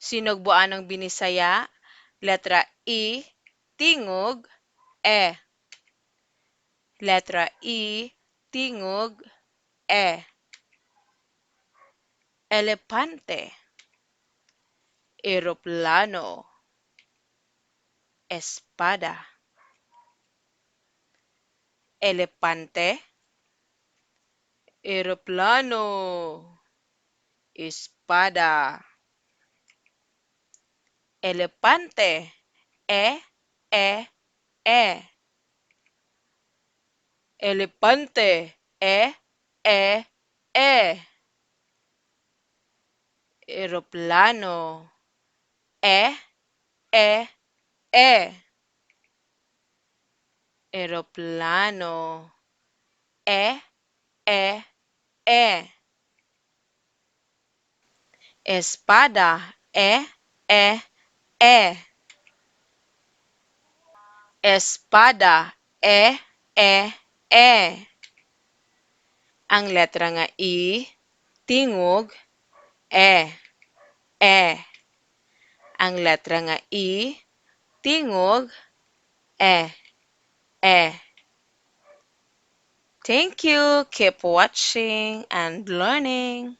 Sinugbuanong Binisaya, letra I, tingog, E. Letra I, tingog, E. Elepante, eroplano, espada. Elepante, eroplano, espada. Elepante, E, E, E. Elepante, E, E, E. Eroplano, E, E, E. Eroplano, E, E, E. Espada, E, E, E. Espada, E, E, E. Ang letra nga I, tingog, E, E. Ang letra nga I, tingog, E, E. Thank you. Keep watching and learning.